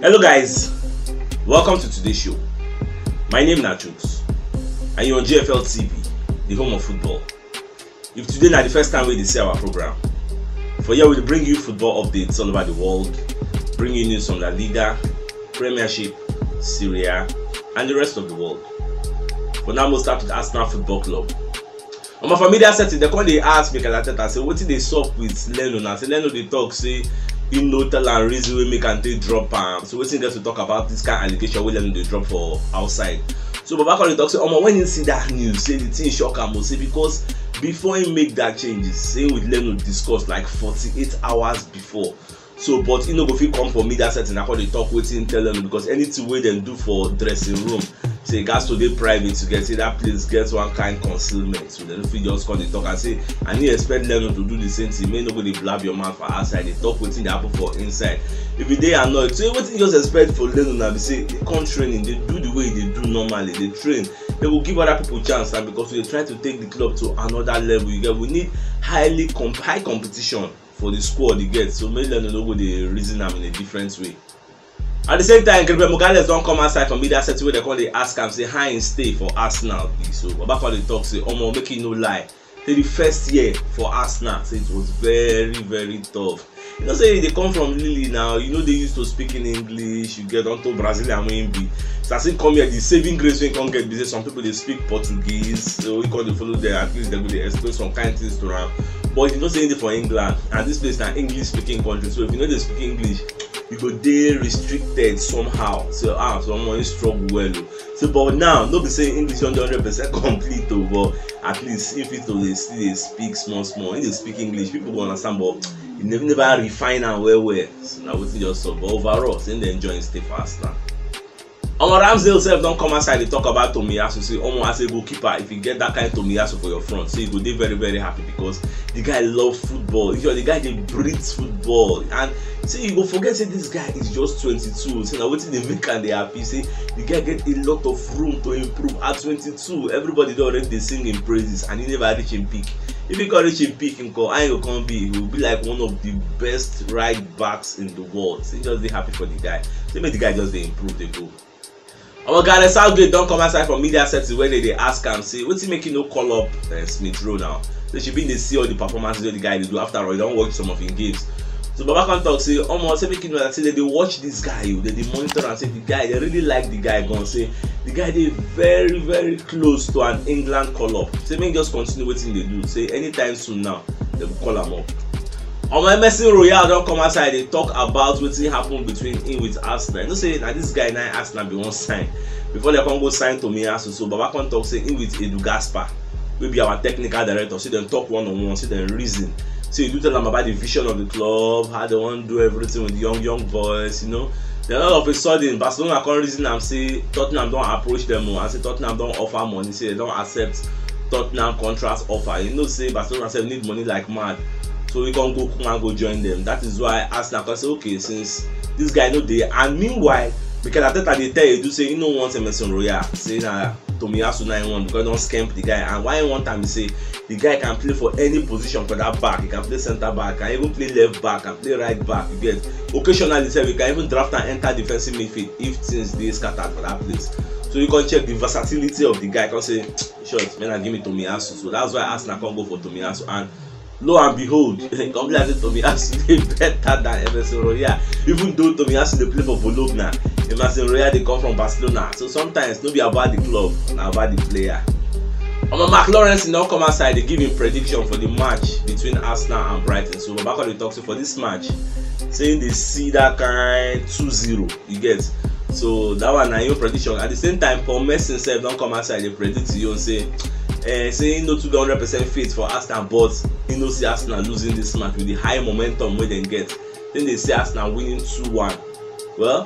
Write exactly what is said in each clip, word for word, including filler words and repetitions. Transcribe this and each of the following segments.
Hello guys, welcome to today's show. My name na Chuks and you're on G F L T V, the home of football. If today na the first time wey you dey see our program, for here we dey bring you football updates all over the world, bring you news from La Liga, Premiership, Serie A and the rest of the world. For now, we'll start with Arsenal Football Club. Omo, for media setting, dem come dey ask Mikel Arteta say wetin dey sup with Leno na, say Leno dey talk say he no tell am reason wey make am take drop am. So wetin he get to talk about this kind allegation wey Leno dey drop for outside? So Baba come dey talk say, omo, when he see that news, say the thing shock am o, say because before he make that changes, say with Leno discuss like forty-eight hours before. So but he no go fit come for media setting and come dey talk wetin he tell Leno, because anything wey dem do for dressing room, say e gats to dey private, you get, say that place get one kind concealment, so dem no fit just come dey talk and say, and he expect Leno to do the same thing, make no go dey blab your mouth for outside, dey talk wetin dey happen for inside. If you dey annoyed, so wetin you just expect for Leno na be say dey come training, dey do the way e dey do normally, dey train. Dem go give other people chance na, because we dey try to take the club to another level. You get, we need highly comp high competition for the squad, you get, so make Leno no go dey reason am in a different way. At the same time, Gabriel Magalhaes don come outside for media setting wey dem come dey ask am say how he stay for Arsenal be. So Baba come dey talk say, omo, make he no lie, say the first year for Arsenal, say it was very, very tough. You know say you dey come from Lille now, you no dey used to speaking English, you get, unto Brazilian wey he be. So as he come here, the saving grace wey he come get be say some people dey speak Portuguese, so he come dey follow them, at least dem go dey explain some kind things to am. But you know say he dey for England, and this place na English speaking country, so if you no dey speak English, you go dey restricted somehow. So ah, so omo, he struggle well o. So but now, no be say English don dey hundred percent complete o, but at least he fit to dey still dey speak small small. He dey speak English, people go understand, but he never, never refine am well well. So na wetin just sup. But overall, say he dey enjoy him stay for Arsenal. Omo, Ramsdale sef don come outside dey talk about Tomiyasu, say, omo, as a goalkeeper, if you get that kind Tomiyasu for your front, say you go dey very, very happy, because the guy love football. You know, the guy dey breathe football, and say you go forget say this guy is just twenty-two. Say na wetin dey make am dey happy. Say the guy get a lot of room to improve. At twenty-two, everybody don already dey sing him praises, and he never reach him peak. If he come reach him peak, nko, how he go come be? He will be like one of the best right backs in the world. So he just dey happy for the guy. Say make the guy just dey improve, dey go. Omo, Gareth Southgate don come outside for media setting wey dem dey ask am say wetin make he no call up uh, Smith Rowe now. So she bin dey see all the performances wey the guy dey do. After all, he don watch some of him games. So Baba come talk say, omo, say make you know that say dem dey watch this guy o, dem dey monitor am, say the guy, dem really like the guy gan, say the guy dey very, very close to an England call up. Say make he just continue wetin he dey do, say anytime soon now dem go call am up. Omo, Emerson Royal don come outside dey talk about wetin happen between him with Arsenal. You know say na this guy na Arsenal bin wan sign before dem come go sign Tomiyasu. So Baba come talk say him with Edu Gaspar, wey be our technical director, say dem talk one on one, say dem reason, say Edu tell am about the vision of the club, how dem wan do everything with young, young boys, you know. Then all of a sudden, Barcelona come reason am say Tottenham don approach dem o, and say Tottenham don offer money, say dem don accept Tottenham contract offer. You know say Barcelona sef need money like mad, so he come go, come and go join dem. That is why Arsenal come say, okay, since this guy no dey, and meanwhile, Mikel Arteta dey tell Edu say he no want Emerson Royal, say na Tomiyasu na he want, because he don skemp the guy. And why he want am be say the guy can play for any position for that back. He can play centre back, can even play left back, can play right back. You get, occasionally sef, you can even draft and enter defensive midfield if things dey scattered for that place. So you can check the versatility of the guy, come say, short, man, I give me Tomiyasu. So that's why Arsenal come go for Tomiyasu. And lo and behold, e come be like say Tomiyasu dey better than Emerson Royal. Even though Tomiyasu dey play for Bologna, Emerson Royal dey come from Barcelona. So sometimes no be about the club, na about the player. Omo, Mark Lawrence don come outside dey give him prediction for the match between Arsenal and Brighton. So Baba come dey talk say for this match, say he dey see that kind two zero. You get, so that one na your prediction. At the same time, Paul Merson sef don come outside dey predict to you say, eh, say he no too get hundred percent faith for Arsenal, but he no see Arsenal losing this match with the high momentum wey dem get. Then they say Arsenal winning two one. Well,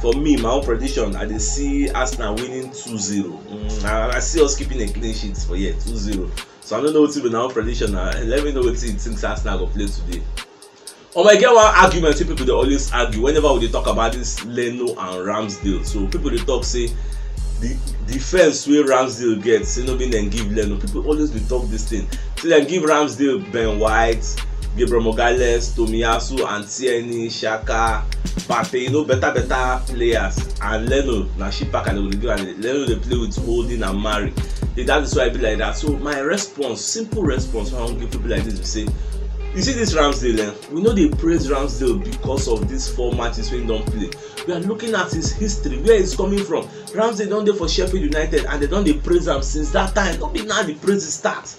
for me, my own prediction, I dey see Arsenal winning two zero. Mm, I, I see us keeping a clean sheet for here, two zero. So I don't know wetin be my own prediction now. Let me know wetin you think say Arsenal go play today. Omo, e get one argument wey people dey always argue whenever we dey talk about this Leno and Ramsdale. So people dey talk say the defense wey Ramsdale get, say no be dem give Leno. People always dey talk this thing. Say dem give Ramsdale Ben White, Gabriel Magalhaes, Tomiyasu, and Tierney, Xhaka, Partey, you know, better, better players. And Leno, na she pack and they will give am. Leno dey play with Holding and Mari. That is why I be like that. So my response, simple response, I wan give people like this, be say, you see this Ramsdale, eh? We no dey praise Ramsdale because of these four matches wey he don play. We are looking at his history, where he's coming from. Ramsdale don dey for Sheffield United and they don dey praise am since that time. No be now the praises start.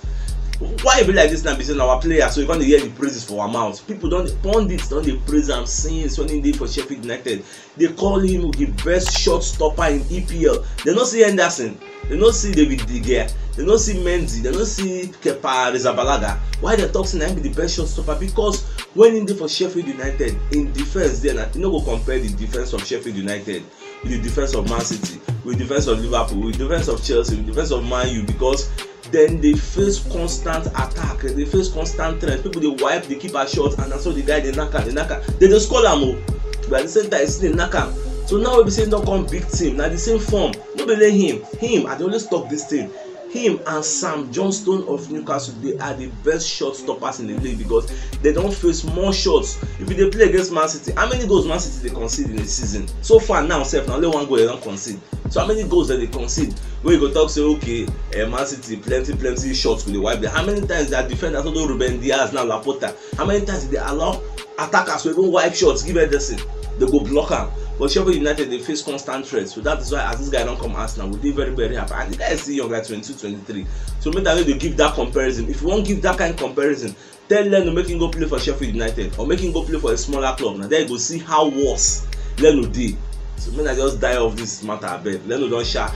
Why e be like this now? Be say na our player, so you come dey hear the praises for our mouth. People don dey, pundits don dey praise am since when he dey for Sheffield United. They call him the best shot stopper in E P L. They no see Henderson. They no see David De Gea. They no see Mendy. They no see Kepa Arrizabalaga. Why they talk say na him be the best shot stopper? Because when he dey for Sheffield United, in defense there, na, you no go compare the defense of Sheffield United with the defense of Man City, with defense of Liverpool, with defense of Chelsea, with defense of Man U, because then they face constant attack, they face constant threat. People dey wipe the keeper shot, and na so the guy dey knack am, dey knack am. They dey score am o, but at the same time, e still dey knack am. So now we be say he don come big team, na the same form. No be only him, him, I dey always talk this thing. Him and Sam Johnstone of Newcastle, they are the best shot stoppers in the league because they don face more shots. If you dey play against Man City, how many goals Man City dey concede in a season? So far now, sef, na only one goal they don concede. So how many goals dem dey concede? Wey you go talk say, okay, eh, Man City, plenty, plenty shots go dey wipe them. How many times their defenders, although Ruben Dias, now Laporta, how many times did they allow attackers to even wipe shots, give Ederson? They go block am. But Sheffield United dey face constant threats. So that is why, as this guy don come Arsenal, we dey very, very happy. And the guy is still young, like twenty-two, twenty-three. So make I no dey give that comparison. If you wan give that kind of comparison, tell Leno make him go play for Sheffield United or make him go play for a smaller club. Na there you go see how worse Leno dey. So make I just die off this matter, abeg. Leno don sha.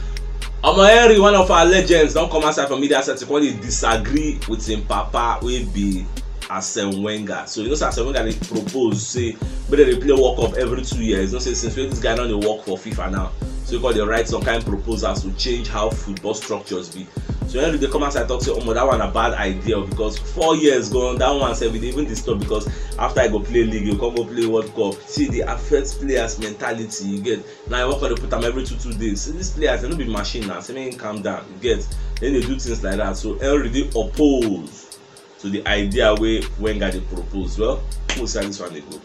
Omo, Henry, one of our legends, don come outside for media setting, come dey disagree with him papa wey be Arsene Wenger. So you know say Arsene Wenger dey propose say make dem dey play World Cup every two years. You know say since wey this guy don dey work for FIFA now, so he come dey write some kind proposals to change how football structures be. So Henry dey come outside talk say, omo, that one na bad idea o, because four years gone, that one sef e dey even disturb, because after e go play league, e go come go play World Cup. See, e dey affect players' mentality, you get. Now e wan come dey put am every two, two days. See, these players, dem no be machine now. Say make him calm down, you get. Dem dey do things like that. So Henry dey oppose to the idea wey Wenger dey propose. Well, we'll see how this one dey go.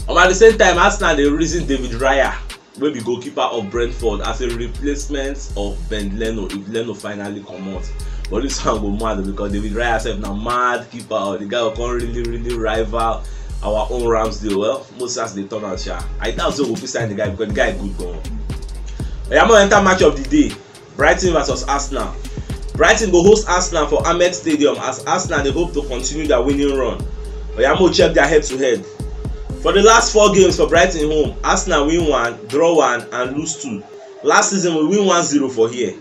Um, at the same time, Arsenal dey reason David Raya, wey be goalkeeper of Brentford, as a replacement of Ben Leno if Leno finally comot. But this one go mad, because David Raya sef na mad keeper o. The guy go come really, really rival our own Ramsdale. Well, Moses dey turn am sha. I doubt say we fit sign the guy because the guy good gan. Oya, make we enter match of the day. Brighton versus Arsenal. Brighton go host Arsenal for Amex Stadium as Arsenal dey hope to continue their winning run. Oya, make we check their head to head. For the last four games for Brighton home, Arsenal win one, draw one, and lose two. Last season, we win one zero for here.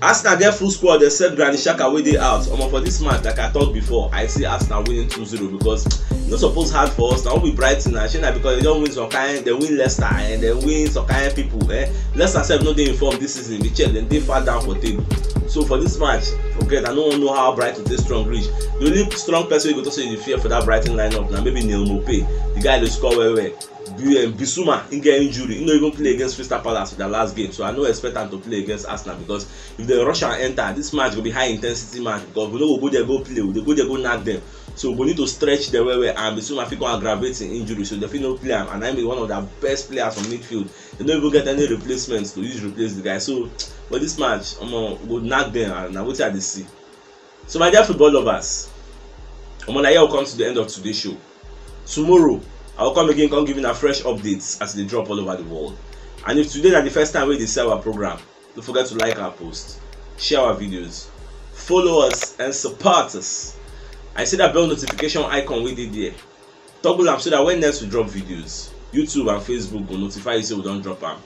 Arsenal get full squad except Granit Xhaka wey dey out. Omo, for this match, like I talk before, I see Arsenal winning two zero because e no suppose hard for us. Na we be Brighton, and shey na because they don win some kind, they win Leicester, and they win some kind people. Eh? Leicester sef no dey in form this season. If you check, dem dey far down for table. So for this match, forget. I no wan know how Brighton take strong reach. The only strong person wey go talk say you dey fear for that Brighton lineup na maybe Neal Maupay. The guy dey score well well. Bu- um, Bissouma, he get injury. He no even play against Crystal Palace for their last game. So I no expect am to play against Arsenal, because if they rush and enter, this match go be high intensity match, because we no go go there go play. We dey go there go knack them. So we go need to stretch them well well, and Bissouma fit go aggravate him injury. So they fit no play am, and na him be one of their best players on midfield. They no even get any replacements to use replace the guy. So for this match, omo, we go knack them, and na wetin I dey see. So my dear football lovers, omo, na here we come to the end of today's show. Tomorrow, I will come again, come give una fresh updates as they drop all over the world. And if today na the first time wey you dey see our program, don't forget to like our post, share our videos, follow us, and support us. I see that bell notification icon wey dey there. Toggle am so that when next we drop videos, YouTube and Facebook go notify you say we don drop am.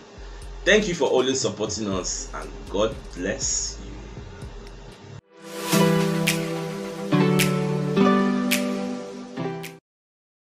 Thank you for always supporting us, and God bless.